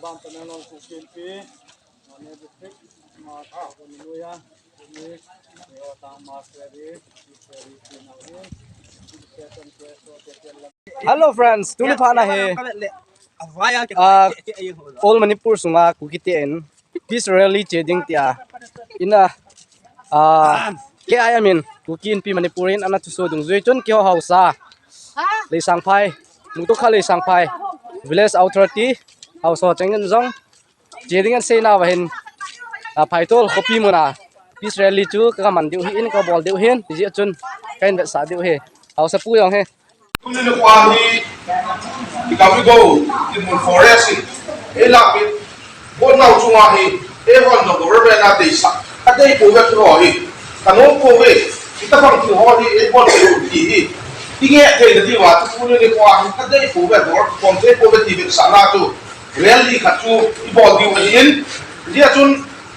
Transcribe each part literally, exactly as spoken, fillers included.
Hello friends, tuni phat na hi, ah, All Manipur sunga Kuki ten peace rally che ding tia ina, ah, K I M in, Kuki Inpi Manipur in ana thuso dungjui chun keiho haosa Leisangphai, Muktukha Leisangphai, Village Authority, haosa cheng in jong che ding ahin seina uva hin, ah, Phaitol khopi muna peace rally chu kaman diu ahin, kabol diu ahin, hijeh chun kahin vetsah diu ahi. Haosapu jong hi. Tuni nikho hi, i Kavigo, i mun forest hi, ei la pi, bon nau chunga hi, eihon jong government a deisah, adei pouve keiho hi, kanom pouve, itobang keiho hi, eibol pouve ti hi, i nge thei na diuva, tuni nikho hi, adei pouve, government pom thei pouve ti vetsahna chu, rally khat chu ibol diu ahin, hijeh chun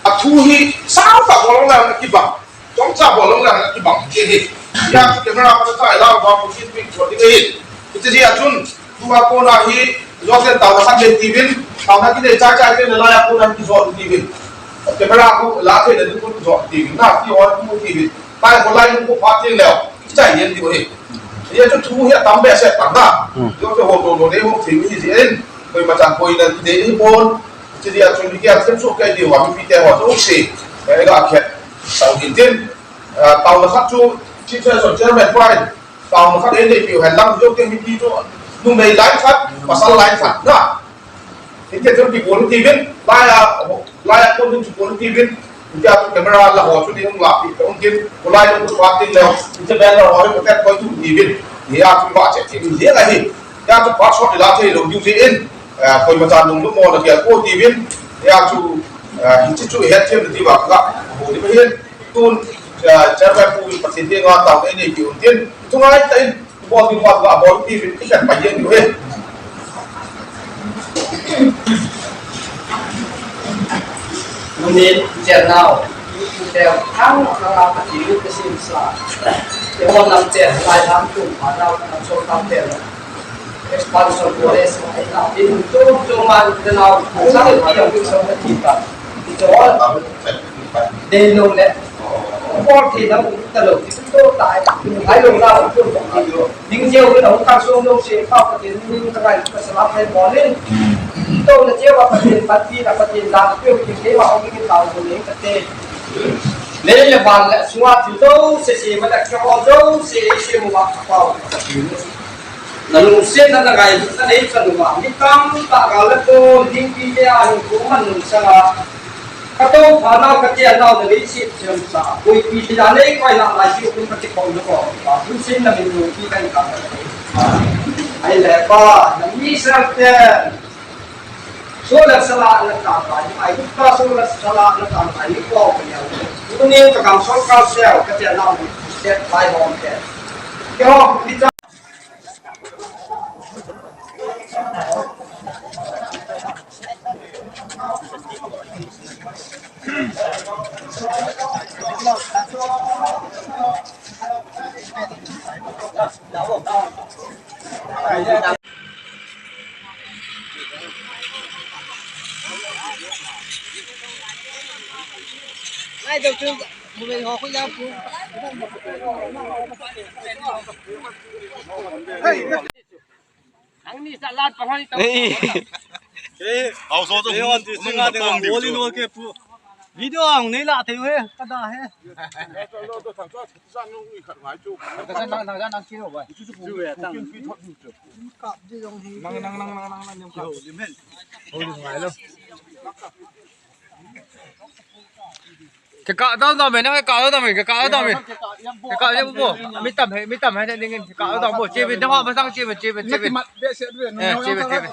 athu hi sao tah bol lou le kibang, chomcha bol lou le kibang ti hi. Hijeh chun camera pa ta ila ba ko chin pin ko ti hi. Hijeh chun tua kona hi joten taona khat le tiuvin, taona kinei chai chai te le la ya kona hi jot tiuvin. Camera khu la thei le khu jot tiuvin. Na ti or khu tiuvin. Pai ko lai khu pha ti le. Chai yen diu hi. Hijeh chun thu hi atam behseh tan na. Hmm. Yo te ho to lo de ho thei mi ji en. Koima chan koina ti dei hi pon. Hijeh chun mi kia them so kai diu va mipite ho jouse. Ka ga khet. Tao hin tin. Ah, taona khat chu Chief Session Chairman pa in. Taona khat ei neipiu hen lang jo te mipi chu. Numei lai khat, pasal lai khat na. Hiti chun kibol tiuvin, laiya, laiya kon chun kibol tiuvin, hiti chun camera la ho chun hung la pi, hung kin, kulai lo tu pa tin leo, hiti ben la ho, hiti ben koi tu tiuvin, hiti chun ba che tin, hiti la hi, hiti chun password la thei lou diu jeh in, eh, koima chan lung lung mo la kia ko tiuvin, hiti chun, eh, hiti chu het them ti ba ka, ho ni ba hin, tun, eh, chairman pu Pathen te nga tao nei nei pi un tin, tu ngai ta in, Bol ding bol, bol ding, bol ding, bol ding, bol ding. Tunin, chen nau. Chen thang, thang a, ka ti lu ka sim sa. Te hon lam chen, lai lam tum, pa nau, ka chol tam chen. Expansion college, ai nau, tin tum tum man, te nau, sa le ti yong, sa le ti ta. Ti chol. Dei lou le. Bol thei na um talou, ti chu to tai. Ai lou la um chu bol thei lou. Ding jeu na um kang sung lou se pa Pathen ning ka ngai ka salam hai bol in. To na jeu a Pathen panpi na Pathen dan pe u ti ke ma ong ki tao bu ning ka te. Le le ban le suwa ti to se se ma da ka ho to se se mo ma ka pau. Na lungsetna na ngailutna nei chan uva, mi tamtah gal le pon, dingpi te a hinkho man nung sanga, ka toupha nau, ka chennau na leiset semsa, koipi ti a nei koi na lai ti um ka ti khom na ko, pa, lungsetna min lungpi ka in ka ta. Ai le pa, na mi sel ten, so le sala na ta pa, ai pa so le sala na ta pa, ni ko ka ya. Tunin ka kam sol ka sel, ka chennau, set pai hom te. Ke ho, ni ta. Ai, dau chu. Ei. Video ang nei la thei he, ka da he. Nang, nang, nang, nang, nang, nang. Kikah dau dau me, nang kikah dau dau me, kikah dau dau me. Kikah dau dau me. Mi tam he, mi tam he, ning kikah dau dau me. Chebin, dau ha, masang chebin, chebin, chebin. Eh, chebin, chebin.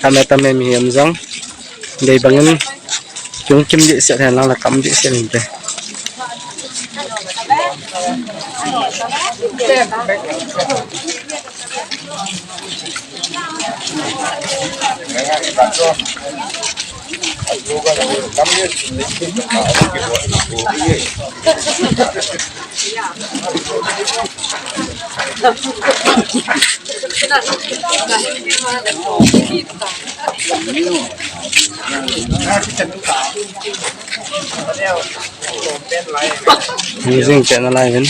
Tame tame mihem jong. Dei bangin chung kim dih set hen lang la kam dih set hin te. Using channel line.